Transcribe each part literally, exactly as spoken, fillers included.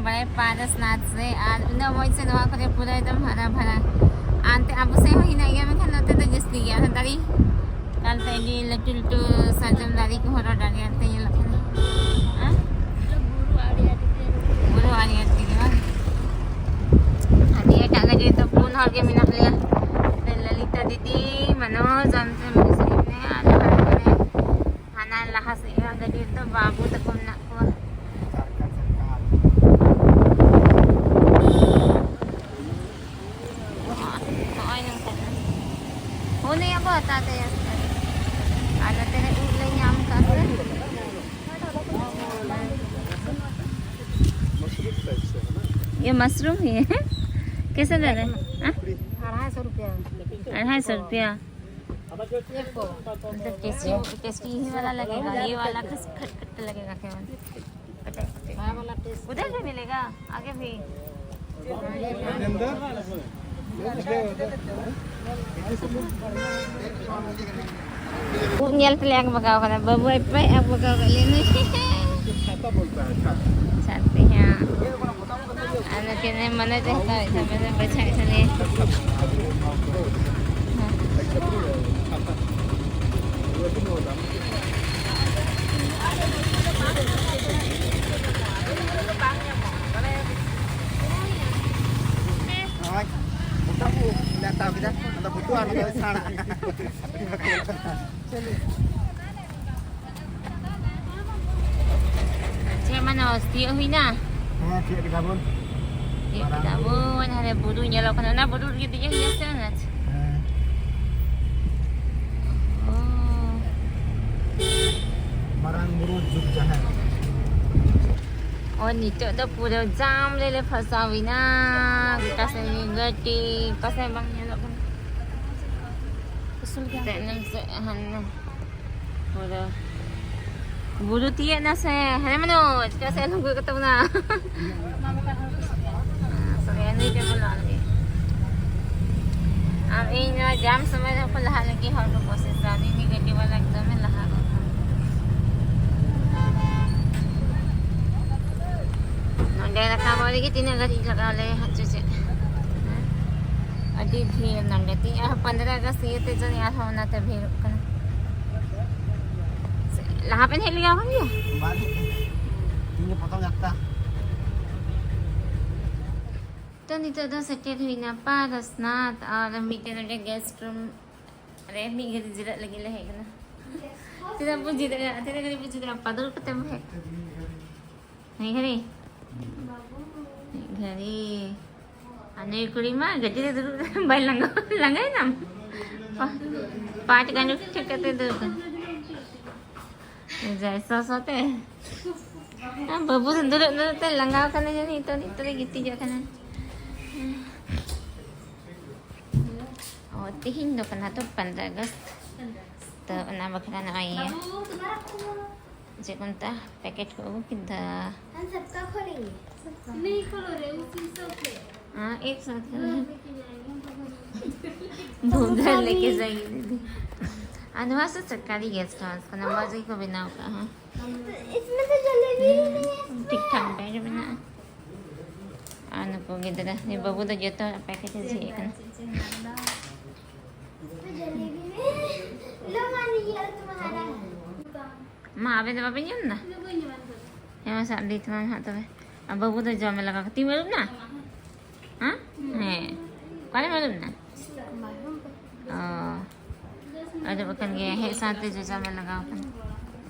ᱵᱟᱲᱟᱭ ᱯᱟᱨᱟᱥᱱᱟᱛᱷ ᱥᱮ, ᱟᱨ ᱩᱱᱟᱹᱜ ᱢᱚᱡᱽ ᱥᱮ ᱱᱚᱣᱟ ᱠᱚᱨᱮ ᱯᱩᱨᱟᱹ ᱮᱠᱫᱚᱢ ᱦᱟᱨᱟ ᱵᱷᱟᱨᱟ᱾ ᱟᱨ ᱚᱱᱛᱮ ᱟᱵᱚ ᱥᱮᱫ ᱦᱚᱸ ᱦᱮᱱᱟᱜ ᱜᱮᱭᱟ, ᱢᱮᱱᱠᱷᱟᱱ ᱱᱚᱛᱮ ᱫᱚ ᱡᱟᱹᱥᱛᱤ ᱜᱮᱭᱟ ᱚᱱᱟ ᱫᱟᱨᱮ᱾ ᱟᱨ ᱱᱚᱛᱮ ᱟᱹᱰᱤ ᱞᱟᱹᱴᱩ ᱞᱟᱹᱴᱩ ᱥᱟᱨᱡᱚᱢ ᱫᱟᱨᱮ ᱠᱚᱦᱚᱸ ᱨᱚᱰ ᱟᱲᱮ ᱟᱲᱮ ᱛᱮ ᱧᱮᱞᱚᱜ ᱠᱟᱱᱟ᱾ ᱦᱮᱸ? ᱵᱩᱨᱩ ᱟᱲᱮ ᱟᱲᱮ ᱛᱮᱜᱮ ᱵᱟᱝ? ᱟᱨ ᱱᱤᱭᱟᱹᱴᱟᱜ ᱜᱟᱹᱰᱤ ᱨᱮᱫᱚ ᱯᱩᱱ ᱦᱚᱲ ᱜᱮ ᱢᱮᱱᱟᱜ ᱞᱮᱭᱟ᱾ ᱞᱚᱞᱤᱛᱟ ᱫᱤᱫᱤ, ᱢᱟᱱᱳᱡᱽ, ᱚᱱᱛᱮ ᱢᱟᱱᱳᱡᱽ ᱢᱮᱱᱟᱭᱟ, ᱟᱨ ᱦᱟᱱᱟ ᱠᱚᱨᱮ ᱦᱟᱱᱟ ᱞᱟᱦᱟ ᱥᱮᱫ ᱨᱮ ᱜᱟᱹᱰᱤ ᱨᱮᱫᱚ ᱵᱟᱹᱵᱩ ᱛᱟᱠᱚ ᱢᱮᱱᱟᱜ ᱠᱚᱣᱟ᱾ ᱱᱚᱜᱼᱚᱭ ᱱᱚᱝᱠᱟ᱾ ᱩᱱᱤ ᱟᱵᱚ ᱦᱟᱛᱟᱣ ᱛᱮ ᱟᱨ ᱱᱚᱛᱮ ᱨᱮ ᱩᱫ ᱞᱮ ᱧᱟᱢ ᱠᱟᱜ ᱥᱮ। ये मशरूम ही है। कैसे दे रहे हैं? हाँ? अढ़ाई सौ रुपया। अढ़ाई सौ रुपया। ये को। मतलब टेस्टी, टेस्टी ही वाला लगेगा, ये वाला खस-, खट खट लगेगा केवल। उधर भी मिलेगा, आगे भी। ᱩᱵ ᱧᱮᱞ ᱛᱮᱞᱮ ᱟᱸᱠ ᱵᱟᱜᱟᱣ ᱠᱟᱱᱟ, ᱵᱟᱹᱵᱩ ᱟᱡ ᱯᱟᱭ ᱟᱸᱠ ᱵᱟᱜᱟᱣ ᱠᱟᱜ ᱞᱮᱭᱟ ᱱᱩᱭ᱾ ᱪᱷᱟᱛᱤ ᱦᱟᱸᱜ᱾ ᱟᱨ ᱱᱩᱠᱤᱱ ᱢᱟᱱᱮ ᱛᱮ ᱦᱟᱛᱟᱣᱮᱫ ᱠᱷᱟᱱ ᱢᱟᱱᱮ ᱵᱟᱪᱷᱟᱣᱮᱫ ᱠᱷᱟᱱ ᱞᱮ᱾ ᱱᱚᱜᱼᱚᱭ ᱜᱚᱴᱟ ᱠᱚ ᱞᱮ ᱦᱟᱛᱟᱣ ᱠᱮᱫᱟ, ᱟᱫᱚ ᱵᱩᱴᱩ ᱟᱨ ᱱᱚᱛᱮ ᱥᱟᱬᱟ᱾ ᱪᱮᱫ ᱢᱟᱱᱮ ᱛᱤᱭᱳᱜ ᱦᱩᱭᱱᱟ? ᱦᱮᱸ, ᱛᱤᱭᱳᱜ ᱠᱮᱫᱟ ᱵᱚᱱ᱾ ᱛᱤᱭᱳᱜ ᱠᱮᱫᱟ ᱵᱚᱱ, ᱦᱟᱱᱮ ᱵᱩᱨᱩ ᱧᱮᱞᱚᱜ ᱠᱟᱱᱟ, ᱚᱱᱟ ᱵᱩᱨᱩ ᱨᱮᱜᱮ ᱫᱮᱡᱚᱜ ᱦᱩᱭᱩᱜᱼᱟ ᱥᱮ ᱚᱱᱟ? ᱦᱮᱸ᱾ ᱚ᱾ ᱢᱟᱨᱟᱝ ᱵᱩᱨᱩ ᱡᱩᱜᱽ ᱡᱟᱦᱮᱨ᱾ ᱚ, ᱱᱤᱛᱚᱜ ᱫᱚ ᱯᱩᱨᱟᱹ ᱡᱟᱢ ᱨᱮᱞᱮ ᱯᱷᱟᱸᱥᱟᱣ ᱮᱱᱟ᱾ ᱜᱚᱴᱟ ᱥᱮᱫ ᱜᱮ ᱜᱟᱹᱰᱤ, ᱚᱠᱟ ᱥᱮᱫ ᱵᱟᱝ ᱧᱮᱞᱚᱜ ᱠᱟᱱᱟ᱾ ᱩᱥᱩᱞ ᱜᱮᱭᱟ᱾ ᱛᱟᱭᱱᱚᱢ ᱥᱮᱫ ᱦᱟᱱᱮ ᱯᱩᱨᱟᱹ ᱵᱩᱨᱩ ᱛᱤᱭᱟᱹᱜ ᱮᱱᱟ ᱥᱮ᱾ ᱦᱮᱸ ᱢᱟᱱᱳᱡᱽ, ᱪᱮᱫᱟᱜ ᱥᱮ ᱟᱞᱚᱢ ᱜᱚᱡ ᱠᱟᱛᱟ ᱵᱚᱱᱟ? ᱥᱚᱨᱮ ᱱᱩᱭ ᱴᱷᱮᱱ ᱵᱚᱱ ᱞᱟᱜᱟ ᱞᱮᱜᱮ᱾ ᱟᱨ ᱤᱧ ᱱᱚᱣᱟ ᱡᱟᱢ ᱥᱚᱢᱚᱭ ᱨᱮᱦᱚᱸ ᱠᱚ ᱞᱟᱦᱟᱜ ᱞᱟᱹᱜᱤᱫ ᱦᱚᱲ ᱠᱚ ᱠᱳᱥᱤᱥ ᱫᱟ᱾ ᱩᱱᱤ ᱩᱱᱤ ᱜᱟᱹᱰᱤ ᱵᱟᱞᱟ ᱮᱠᱫᱚᱢᱮ ᱞᱟᱦᱟ ᱜᱚᱫ ᱠᱟᱱᱟ᱾ ᱚᱸᱰᱮ ᱨᱟᱠᱟᱵᱚᱜ ᱞᱟᱹᱜᱤᱫ ᱛᱤᱱᱟᱹᱜ ᱜᱷᱟᱹᱲᱤᱡ ᱞᱟᱜᱟᱣ ᱞᱮᱭᱟ ᱦᱟᱸᱜ ᱪᱚ ᱪᱮᱫ? ᱦᱮᱸ? ᱟᱹᱰᱤ ᱵᱷᱤᱲ ᱱᱚᱸᱰᱮ᱾ ᱛᱤ-, ᱟᱨᱦᱚᱸ ᱯᱚᱱᱨᱚ ᱟᱜᱚᱥᱴ ᱤᱭᱟᱹᱛᱮ ᱡᱟᱹᱱᱤᱡ ᱟᱨᱦᱚᱸ ᱚᱱᱟᱛᱮ ᱵᱷᱤᱲᱚᱜ ᱠᱟᱱᱟ᱾ ᱞᱟᱦᱟ ᱵᱮᱱ ᱦᱮᱡ ᱞᱮᱜᱟ ᱠᱟᱱ ᱜᱮᱭᱟ? ᱵᱟᱝ ᱦᱮᱡ ᱠᱟᱱᱟ᱾ ᱤᱧ ᱜᱮ ᱯᱨᱚᱛᱷᱚᱢ ᱡᱟᱛᱨᱟ᱾ ᱛᱚ, ᱱᱤᱛᱚᱜ ᱫᱚ ᱥᱮᱴᱮᱨ ᱦᱩᱭᱱᱟ ᱯᱟᱨᱟᱥᱱᱟᱛᱷ, ᱟᱨ ᱢᱤᱫᱴᱮᱱ ᱱᱚᱸᱰᱮ ᱜᱮᱥᱴ ᱨᱩᱢ ᱨᱮ ᱢᱤᱫ ᱜᱷᱟᱹᱲᱤᱡ ᱡᱤᱨᱟᱹᱜ ᱞᱟᱹᱜᱤᱫ ᱞᱮ ᱦᱮᱡ ᱠᱟᱱᱟ᱾ ᱛᱤᱱᱟᱹᱜ ᱵᱚ ᱡᱤᱨᱟᱹᱜᱼᱟ? ᱛᱤᱱᱟᱹᱜ ᱜᱷᱟᱹᱲᱤᱡ ᱵᱚ ᱡᱤᱨᱟᱹᱜᱼᱟ? ᱯᱟᱫᱩᱨ ᱠᱟᱛᱮ ᱵᱚ ᱦᱮᱡ᱾ ᱢᱤᱫ ᱜᱷᱟᱹᱲᱤ? ᱢᱤᱫ ᱜᱷᱟᱹᱲᱤ᱾ ᱟᱨ ᱱᱩᱭ ᱠᱩᱲᱤ ᱢᱟ ᱜᱟᱹᱰᱤ ᱨᱮ ᱫᱩᱲᱩᱵ ᱨᱮ ᱵᱟᱭ ᱞᱟᱸᱜᱟ, ᱞᱟᱸᱜᱟᱭᱮᱱᱟᱢ? ᱯᱟ-, ᱯᱟᱸᱪ ᱜᱟᱱᱰᱩ ᱴᱷᱤᱠ ᱠᱟᱛᱮ ᱫᱩᱲᱩᱵ ᱠᱟᱱᱟ᱾ ᱡᱟᱭ ᱥᱚ ᱥᱚ ᱛᱮ᱾ ᱟᱨ ᱵᱟᱹᱵᱩ ᱫᱚ ᱫᱩᱲᱩᱵ ᱫᱩᱲᱩᱵ ᱛᱮ ᱞᱟᱸᱜᱟᱣ ᱠᱟᱱᱟ ᱡᱟᱹᱱᱤᱡ, ᱱᱤᱛᱚᱜ, ᱱᱤᱛᱚᱜ ᱫᱚ ᱜᱤᱛᱤᱡᱚᱜ ᱠᱟᱱᱟ᱾ ᱚ, ᱛᱤᱦᱤᱧ ᱫᱚ ᱠᱟᱱᱟ ᱛᱚ ᱯᱚᱱᱨᱚ ᱟᱜᱚᱥᱴ᱾ ᱛᱚ ᱚᱱᱟ ᱵᱟᱠᱷᱨᱟ ᱱᱚᱜᱼᱚᱭ ᱤᱭᱟᱹ, ᱪᱮᱫ ᱠᱚ ᱢᱮᱛᱟᱜᱼᱟ, ᱯᱮᱠᱮᱴ ᱠᱚ ᱟᱹᱜᱩ ᱠᱮᱫᱟ᱾ हम सबका खोलेंगे। नहीं खोलो रे, उसी सब पे। हाँ, एक साथ खोलेंगे। वो घर लेके जाएगी दीदी। हाँ, वहाँ से सरकारी गेस्ट हाउस का नवाजी को बिना होगा, हाँ। इसमें तो जलेबी ही नहीं है। ठीक ठाक बैग में ना। ᱟᱨ ᱱᱩᱠᱩ ᱜᱤᱫᱽᱨᱟᱹ, ᱱᱩᱭ ᱵᱟᱹᱵᱩ ᱫᱚ ᱡᱚᱛᱚ ᱦᱚᱲᱟᱜ ᱯᱮᱠᱮᱴ ᱮ ᱡᱷᱤᱡ ᱮᱫ ᱠᱟᱱᱟ᱾ जलेबी में लो मानी, ये तुम्हारा है। ᱢᱟ, ᱟᱵᱮᱱ ᱫᱚ ᱵᱟᱵᱮᱱ ᱧᱟᱢ ᱮᱫᱟ? ᱦᱮᱸ, ᱢᱟ, ᱥᱟᱵ ᱤᱫᱤ ᱛᱟᱢᱟ ᱦᱟᱸᱜ ᱛᱚᱵᱮ᱾ ᱟᱨ ᱵᱟᱹᱵᱩ ᱫᱚ ᱡᱚᱢᱮ ᱞᱟᱜᱟᱣ ᱠᱟᱱᱟ᱾ ᱛᱤᱢ ᱟᱹᱨᱩᱵ ᱮᱱᱟ? ᱦᱮᱸ? ᱦᱮᱸ᱾ ᱚᱠᱟᱨᱮᱢ ᱟᱹᱨᱩᱵ ᱮᱱᱟ? ᱚ᱾ ᱟᱹᱨᱩᱵ ᱟᱠᱟᱱ ᱜᱮᱭᱟ᱾ ᱦᱮᱡ ᱥᱟᱶᱛᱮ ᱡᱚᱡᱚᱢᱮ ᱞᱟᱜᱟᱣ ᱠᱟᱱᱟ᱾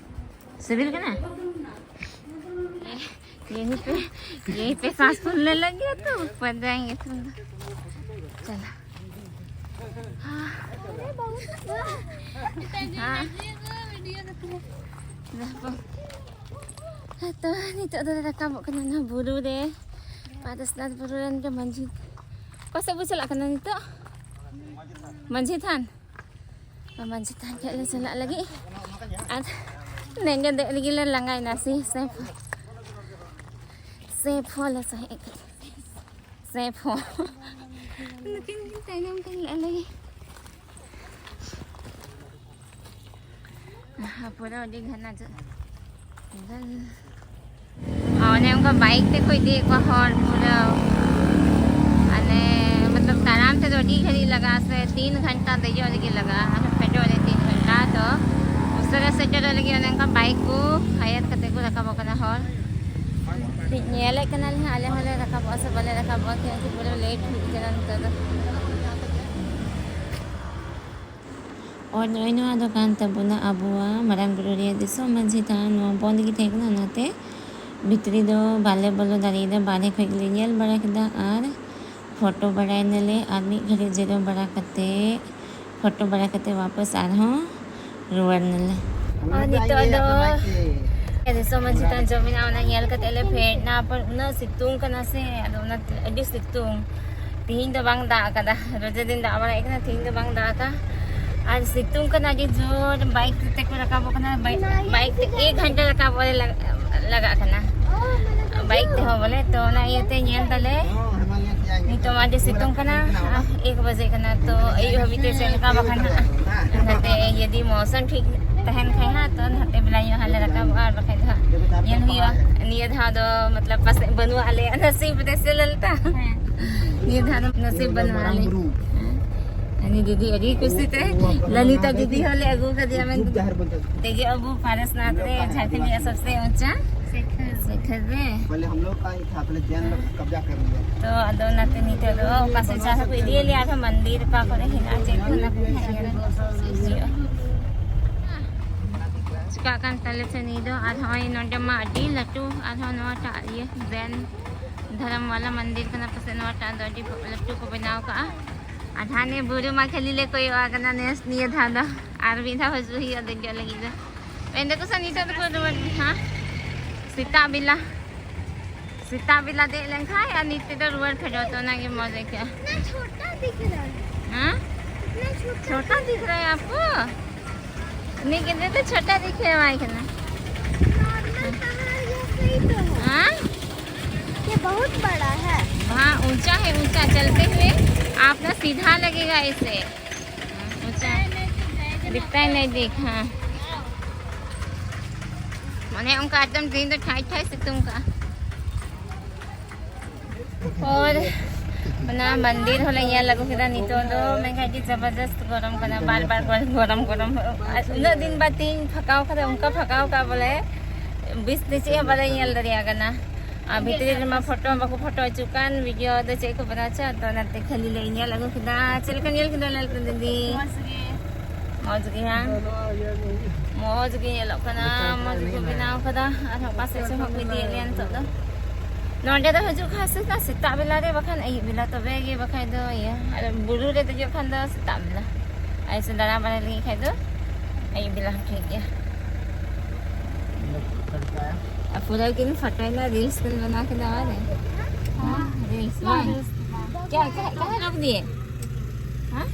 ᱥᱤᱵᱤᱞ ᱠᱟᱱᱟ? यहीं पे, यहीं पे सांस फूलने लग गया तो ऊपर जाएंगे तुम लोग। चलो। हाँ। हाँ। ᱛᱚ, ᱱᱤᱛᱚᱜ ᱫᱚ ᱨᱟᱠᱟᱵᱚᱜ ᱠᱟᱱᱟ ᱱᱚᱣᱟ ᱵᱩᱨᱩ ᱨᱮ, ᱯᱟᱨᱮᱥᱱᱟᱛᱷ ᱵᱩᱨᱩ ᱨᱮᱱ ᱜᱮ ᱢᱟᱹᱡᱷᱤ᱾ ᱚᱠᱟ ᱥᱮᱫ ᱵᱚ ᱪᱟᱞᱟᱜ ᱠᱟᱱᱟ ᱱᱤᱛᱚᱜ? ᱢᱟᱹᱡᱷᱤ ᱛᱷᱟᱱ᱾ ᱢᱟᱹᱡᱷᱤ ᱛᱷᱟᱱ ᱴᱷᱮᱡ ᱞᱮ ᱪᱟᱞᱟᱜ ᱞᱟᱹᱜᱤᱫ᱾ ᱟᱨ ᱱᱮᱸᱜᱮ ᱫᱮᱡ ᱨᱮᱜᱮ ᱞᱮ ᱞᱟᱸᱜᱟᱭᱮᱱᱟ, ᱥᱮ ᱥᱮ ᱯᱷᱚ-, ᱥᱮ ᱯᱷᱚ ᱞᱮ ᱥᱟᱦᱮᱫ ᱠᱟᱱᱟ᱾ ᱥᱮ ᱯᱷᱚ-, ᱱᱩᱠᱤᱱ ᱠᱤᱱ ᱛᱟᱭᱱᱚᱢ ᱠᱤᱱ ᱞᱟᱹᱜᱤᱫ᱾ ᱯᱩᱨᱟᱹ ᱟᱹᱰᱤ ᱜᱷᱟᱱᱟ ᱡᱚ-, ᱡᱚᱝᱜᱚᱞ᱾ ᱦᱚᱸ, ᱚᱱᱮ ᱚᱱᱠᱟ ᱵᱟᱭᱤᱠ ᱛᱮᱠᱚ ᱤᱫᱤᱭᱮᱫ ᱠᱚᱣᱟ ᱦᱚᱲ ᱯᱩᱨᱟᱹ᱾ ᱢᱟᱱᱮ ᱢᱚᱛᱞᱚᱵ ᱛᱟᱲᱟᱢ ᱛᱮᱫᱚ ᱟᱹᱰᱤ ᱜᱷᱟᱹᱲᱤᱡ ᱞᱟᱜᱟᱜᱼᱟ ᱥᱮ, ᱛᱤᱱ ᱜᱷᱚᱱᱴᱟ ᱫᱮᱡᱚᱜ ᱨᱮᱜᱮ ᱞᱟᱜᱟᱜᱼᱟ ᱟᱨ ᱯᱷᱮᱰᱚᱜ ᱨᱮ ᱛᱤᱱ ᱜᱷᱚᱱᱴᱟ᱾ ᱛᱚ ᱩᱥᱟᱹᱨᱟ ᱥᱮᱴᱮᱨᱚᱜ ᱞᱟᱹᱜᱤᱫ ᱚᱱᱮ ᱚᱱᱠᱟ ᱵᱟᱭᱤᱠ ᱠᱚ ᱦᱟᱭᱟᱨ ᱠᱟᱛᱮ ᱠᱚ ᱨᱟᱠᱟᱵᱚᱜ ᱠᱟᱱᱟ ᱦᱚᱲ᱾ ᱧᱮᱞᱮᱫ ᱠᱟᱱᱟᱞᱤᱧ ᱦᱟᱸᱜ ᱟᱞᱮ ᱦᱚᱸᱞᱮ ᱨᱟᱠᱟᱵᱚᱜᱼᱟ ᱥᱮ ᱵᱟᱞᱮ ᱨᱟᱠᱟᱵᱚᱜᱼᱟ, ᱠᱤᱭᱩᱸᱠᱤ ᱯᱩᱨᱟᱹ ᱞᱮᱴ ᱦᱩᱭᱩᱜ ᱠᱟᱱᱟ ᱱᱤᱛᱚᱜ ᱫᱚ᱾ ᱟᱨ ᱱᱚᱜᱼᱚᱭ ᱱᱚᱣᱟ ᱫᱚ ᱠᱟᱱ ᱛᱟᱵᱚᱱᱟ ᱟᱵᱚᱣᱟᱜ ᱢᱟᱨᱟᱝ ᱵᱩᱨᱩ ᱨᱮᱭᱟᱜ ᱫᱤᱥᱚᱢ ᱢᱟᱹᱡᱷᱤ ᱛᱷᱟᱱ᱾ ᱱᱚᱣᱟ ᱵᱚᱱᱫ ᱜᱮ ᱛᱟᱦᱮᱸ ᱠᱟᱱᱟ, ᱚᱱᱟᱛᱮ ᱵᱷᱤᱛᱨᱤ ᱫᱚ ᱵᱟᱞᱮ ᱵᱚᱞᱚ ᱫᱟᱲᱮᱭᱟᱫᱟ, ᱵᱟᱦᱨᱮ ᱠᱷᱚᱡ ᱜᱮᱞᱮ ᱧᱮᱞ ᱵᱟᱲᱟ ᱠᱮᱫᱟ ᱟᱨ ᱯᱷᱳᱴᱳ ᱵᱟᱲᱟᱭ ᱱᱟᱞᱮ᱾ ᱟᱨ ᱢᱤᱫ ᱜᱷᱟᱹᱲᱤᱡ ᱡᱤᱨᱟᱹᱣ ᱵᱟᱲᱟ ᱠᱟᱛᱮ, ᱯᱷᱳᱴᱳ ᱵᱟᱲᱟ ᱠᱟᱛᱮ ᱣᱟᱯᱟᱥ ᱟᱨᱦᱚᱸ ᱨᱩᱣᱟᱹᱲ ᱱᱟᱞᱮ᱾ ᱟᱨ ᱱᱤᱛᱚᱜ ᱫᱚ ᱫᱤᱥᱚᱢ ᱢᱟᱹᱡᱷᱤ ᱛᱷᱟᱱ ᱡᱚᱢ ᱢᱮᱱᱟᱜᱼᱟ, ᱚᱱᱟ ᱧᱮᱞ ᱠᱟᱛᱮ ᱞᱮ ᱯᱷᱮᱰ ᱱᱟ, ᱯᱚᱨ ᱩᱱᱟᱹᱜ ᱥᱤᱛᱩᱝ ᱠᱟᱱᱟ ᱥᱮ, ᱟᱫᱚ ᱚᱱᱟ ᱟᱹᱰᱤ ᱥᱤᱛᱩᱝ᱾ ᱛᱤᱦᱤᱧ ᱫᱚ ᱵᱟᱝ ᱫᱟᱜ ᱟᱠᱟᱫᱟ, ᱨᱚᱡᱚ ᱫᱤᱱ ᱫᱟᱜ ᱵᱟᱲᱟᱭᱮᱫ ᱠᱟᱱᱟ, ᱛᱤᱦᱤᱧ ᱫᱚ ᱵᱟᱝ ᱫᱟᱜ ᱟᱠᱟᱫᱟ᱾ ᱟᱨ ᱥᱤᱛᱩᱝ ᱠᱟᱱᱟ ᱟᱹᱰᱤ ᱡᱳᱨ, ᱵᱟᱭᱤᱠ ᱛᱮ ᱠᱚ ᱨᱟᱠᱟᱵᱚᱜ ᱠᱟᱱᱟ, ᱵᱟᱭᱤᱠ, ᱵᱟᱭᱤᱠ ᱛᱮ ᱮᱠ ᱜᱷᱚᱱᱴᱟ ᱨᱟᱠᱟᱵᱚᱜ ᱨᱮ ᱞᱟᱜ-, ᱞᱟᱜᱟᱜ ᱠᱟᱱᱟ᱾ ᱵᱟᱭᱤᱠ ᱛᱮᱦᱚᱸ ᱵᱚᱞᱮ, ᱛᱚ ᱚᱱᱟ ᱤᱭᱟᱹᱛᱮ ᱧᱮᱞ ᱫᱟᱞᱮ ᱱᱤᱛᱚᱜ ᱢᱟ ᱟᱹᱰᱤ ᱥᱤᱛᱩᱝ ᱠᱟᱱᱟ, ᱟᱨ ᱮᱠ ᱵᱟᱡᱮ ᱠᱟᱱᱟ, ᱛᱚ ᱟᱹᱭᱩᱵ ᱦᱟᱹᱵᱤᱡ ᱛᱮ ᱪᱮᱫ ᱞᱮᱠᱟ ᱵᱟᱠᱷᱟᱱ ᱦᱟᱸᱜ᱾ ᱚᱱᱟᱛᱮ ᱡᱩᱫᱤ ᱢᱚᱣᱥᱚᱢ ᱴᱷᱤᱠ ᱛᱟᱦᱮᱱ ᱠᱷᱟᱡ ᱦᱟᱸᱜ, ᱛᱚ ᱱᱟᱛᱮ ᱵᱮᱞᱟ ᱧᱚᱜ ᱦᱟᱸᱜ ᱞᱮ ᱨᱟᱠᱟᱵᱚᱜᱼᱟ, ᱟᱨ ᱵᱟᱠᱷᱟᱡ ᱫᱚ ᱦᱟᱸᱜ ᱧᱮᱞ ᱦᱩᱭᱩᱜᱼᱟ᱾ ᱱᱤᱭᱟᱹ ᱫᱷᱟᱣ ᱫᱚ ᱢᱚᱛᱞᱚᱵ ᱯᱟᱥᱮᱡ ᱵᱟᱹᱱᱩᱜ ᱟᱞᱮᱭᱟ ᱱᱟᱥᱤᱵ ᱨᱮ ᱥᱮ ᱞᱟᱞᱛᱟ᱾ ᱱᱤᱭᱟᱹ ᱫᱷᱟᱣ ᱫᱚ ᱱᱟᱥᱤᱵ ᱵᱟᱹᱱᱩᱜ ᱟᱞᱮ᱾ ᱦᱮᱸ᱾ ᱟᱨ ᱱᱤᱭᱟᱹ ᱫᱤᱫᱤ ᱟᱹᱰᱤ ᱠᱩᱥᱤ ᱛᱮ ᱞᱟᱞᱤᱛᱟ ᱫᱤᱫᱤ ᱦᱚᱸᱞᱮ ᱟᱹᱜᱩ ᱠᱟᱫᱮᱭᱟ ᱢᱮᱱᱛᱮ᱾ ᱫᱮᱡᱚᱜ ᱟᱵᱚ ᱯᱟᱨᱮᱥᱱᱟᱛᱷ ᱨᱮ, ᱡᱷᱟᱨᱠᱷᱚᱸᱰ ᱨᱮᱭᱟᱜ ᱥᱚᱵᱥᱮ ᱩᱪᱟ ᱥᱤᱠᱷᱚᱨ ᱨᱮ᱾ ᱯᱟᱦᱞᱮ ᱦᱟᱢ ᱞᱳᱜ ᱠᱟ ᱦᱤ ᱛᱷᱟ, ᱯᱟᱦᱞᱮ ᱡᱮᱱ ᱞᱳᱜ ᱠᱟᱵᱡᱟ ᱠᱟᱨ ᱞᱤᱭᱟ᱾ ᱛᱚ ᱟᱫᱚ ᱚᱱᱟᱛᱮ ᱱᱤᱛᱚᱜ ᱫᱚ ᱚᱠᱟ ᱥᱮᱫ ᱪᱟᱞᱟᱜ ᱠᱚ ᱤᱫᱤᱭᱮᱫ ᱞᱮᱭᱟ, ᱟᱨᱦᱚᱸ ᱢᱚᱱᱫᱤᱨ ᱚᱠᱟ ᱠᱚᱨᱮ ᱦᱮᱱᱟᱜᱼᱟ, ᱪᱮᱫ ᱠᱚ ᱚᱱᱟ ᱠᱚ ᱦᱟᱸᱜ ᱧᱮᱞ ᱦᱩᱭᱩᱜᱼᱟ᱾ ᱪᱤᱠᱟᱹᱜ ᱠᱟᱱ ᱛᱟᱞᱮ ᱥᱮ ᱱᱤᱭᱟᱹ ᱫᱚ᱾ ᱟᱨ ᱦᱚᱸᱜᱼᱚᱭ ᱱᱚᱰᱮ ᱢᱟ ᱟᱹᱰᱤ ᱞᱟᱹᱴᱩ, ᱟᱨᱦᱚᱸ ᱱᱚᱣᱟᱴᱟᱜ ᱤᱭᱟᱹ ᱡᱮᱱ ᱫᱷᱚᱨᱚᱢ ᱣᱟᱞᱟ ᱢᱚᱱᱫᱤᱨ ᱠᱟᱱᱟ, ᱯᱟᱥᱮᱡ ᱱᱚᱣᱟᱴᱟᱜ ᱫᱚ ᱟᱹᱰᱤ ᱞᱟᱹᱴᱩ ᱠᱚ ᱵᱮᱱᱟᱣ ᱠᱟᱜᱼᱟ᱾ ᱟᱨ ᱦᱟᱱᱮ ᱵᱩᱨᱩ ᱢᱟ ᱠᱷᱟᱹᱞᱤ ᱞᱮ ᱠᱚᱭᱚᱜ ᱟᱠᱟᱱᱟ ᱱᱮᱥ, ᱱᱤᱭᱟᱹ ᱫᱷᱟᱣ ᱫᱚ᱾ ᱟᱨ ᱢᱤᱫ ᱫᱷᱟᱣ ᱦᱤᱡᱩᱜ ᱦᱩᱭᱩᱜᱼᱟ ᱫᱮᱡᱚᱜ ᱞᱟᱹᱜᱤᱫ ᱫᱚ᱾ ᱮᱱᱫᱚ ᱠᱚ ᱥᱮ ᱱᱤᱛᱚᱜ ᱫᱚᱠᱚ ᱨᱩᱣᱟᱹᱲ ᱜᱮ, ᱦᱮᱸ? ᱥᱮᱛᱟᱜ ᱵᱮᱞᱟ, ᱥᱮᱛᱟᱜ ᱵᱮᱞᱟ ᱫᱮᱡ ᱞᱮᱱᱠᱷᱟᱱ ᱟᱨ ᱱᱤᱛ ᱛᱮᱫᱚ ᱨᱩᱣᱟᱹᱲ ᱯᱷᱮᱰᱚᱜ ᱛᱮ ᱚᱱᱟᱜᱮ ᱢᱚᱡᱽ ᱟᱹᱭᱠᱟᱹᱜᱼᱟ᱾ कितना छोटा दिख रहा है। ᱦᱮᱸ? कितना छोटा छोटा दिख रहा है आपको? ᱱᱤᱭᱟᱹ ᱜᱤᱫᱽᱨᱟᱹ ᱫᱚ ᱪᱷᱳᱴᱟ ᱫᱤᱠᱷᱮ ᱮᱢᱟᱭ ᱠᱟᱱᱟ᱾ नॉर्मल पहाड़ ये सही तो है। हाँ? ये बहुत बड़ा है। हाँ, ऊंचा है, ऊंचा। चलते हुए आप ना सीधा लगेगा इसे। हाँ, ऊंचा। दिखता है नहीं, देख, हाँ। ᱢᱟᱱᱮ ᱚᱱᱠᱟ ᱮᱠᱫᱚᱢ ᱛᱮᱦᱮᱧ ᱫᱚ ᱴᱷᱟᱭ ᱴᱷᱟᱭ ᱥᱤᱛᱩᱝ ᱠᱟᱜᱼᱟ᱾ ᱟᱨ ᱚᱱᱟ ᱢᱚᱱᱫᱤᱨ ᱦᱚᱸᱞᱮ ᱧᱮᱞ ᱟᱹᱜᱩ ᱠᱮᱫᱟ᱾ ᱱᱤᱛᱚᱜ ᱫᱚ ᱢᱮᱱᱠᱷᱟᱱ ᱟᱹᱰᱤ ᱡᱚᱵᱚᱨᱫᱚᱥᱛ ᱜᱚᱨᱚᱢ ᱠᱟᱱᱟ, ᱵᱟᱨ ᱵᱟᱨ ᱜᱚᱨᱚᱢ ᱜᱚᱨᱚᱢ ᱜᱚᱨᱚᱢ᱾ ᱟᱨ ᱩᱱᱟᱹᱜ ᱫᱤᱱ ᱵᱟᱫ ᱛᱮᱧ ᱯᱷᱟᱸᱠᱟᱣ ᱠᱟᱫᱟ, ᱚᱱᱠᱟ ᱯᱷᱟᱸᱠᱟᱣ ᱠᱟᱜ ᱵᱚᱞᱮ ᱵᱮᱥ ᱛᱮ ᱪᱮᱫ ᱦᱚᱸ ᱵᱟᱞᱮ ᱧᱮᱞ ᱫᱟᱲᱮᱭᱟᱜ ᱠᱟᱱᱟ᱾ ᱟᱨ ᱵᱷᱤᱛᱨᱤ ᱨᱮᱢᱟ ᱯᱷᱳᱴᱳ ᱵᱟᱠᱚ ᱯᱷᱳᱴᱳ ᱦᱚᱪᱚᱜ ᱠᱟᱱ, ᱵᱷᱤᱰᱤᱭᱳ ᱫᱚ ᱪᱮᱫ ᱠᱚ ᱵᱮᱱᱟᱣ ᱦᱚᱪᱚ, ᱛᱚ ᱚᱱᱟᱛᱮ ᱠᱷᱟᱹᱞᱤ ᱞᱮ ᱧᱮᱞ ᱟᱹᱜᱩ ᱠᱮᱫᱟ᱾ ᱪᱮᱫ ᱞᱮᱠᱟ ᱧᱮᱞ ᱠᱮᱫᱟ ᱞᱟᱞ ᱫᱤᱫᱤ? ᱢᱚᱡᱽ ᱜᱮ᱾ ᱢᱚᱡᱽ ᱜᱮ ᱦᱟᱝ? ᱢᱚᱡᱽ ᱜᱮ ᱧᱮᱞᱚᱜ ᱠᱟᱱᱟ, ᱢᱚᱡᱽ ᱜᱮᱠᱚ ᱵᱮᱱᱟᱣ ᱠᱟᱫᱟ᱾ ᱟᱨᱦᱚᱸ ᱚᱠᱟ ᱥᱮᱫ ᱪᱚ ᱦᱚᱸ ᱠᱚ ᱤᱫᱤᱭᱮᱫ ᱞᱮᱭᱟ ᱱᱤᱛᱚᱜ ᱫᱚ᱾ ᱱᱚᱸᱰᱮ ᱫᱚ ᱦᱤᱡᱩᱜ ᱠᱷᱟᱱ ᱥᱮ ᱥᱮᱛᱟᱜ ᱵᱮᱞᱟ ᱨᱮ, ᱵᱟᱠᱷᱟᱱ ᱟᱹᱭᱩᱵ ᱵᱮᱞᱟ, ᱛᱚᱵᱮ ᱜᱮ, ᱵᱟᱠᱷᱟᱡ ᱫᱚ ᱤᱭᱟᱹ᱾ ᱟᱨ ᱵᱩᱨᱩ ᱨᱮ ᱫᱮᱡᱚᱜ ᱠᱷᱟᱱ ᱫᱚ ᱥᱮᱛᱟᱜ ᱵᱮᱞᱟ, ᱟᱨ ᱥᱮ ᱫᱟᱬᱟ ᱵᱟᱲᱟᱭ ᱞᱟᱹᱜᱤᱫ ᱠᱷᱟᱡ ᱫᱚ ᱟᱹᱭᱩᱵ ᱵᱮᱞᱟ ᱦᱚᱸ ᱴᱷᱤᱠ ᱜᱮᱭᱟ᱾ ᱟᱨ ᱯᱩᱨᱟᱹ ᱠᱤᱱ ᱯᱷᱳᱴᱳᱭᱮᱱᱟ, ᱨᱤᱞᱥ ᱠᱤᱱ ᱵᱮᱱᱟᱣ ᱠᱮᱫᱟ ᱵᱟᱝ? ᱦᱮᱸ, ᱨᱤᱞᱥ ᱵᱟᱝ? क्या, क्या, कहाँ रख दिए? हाँ?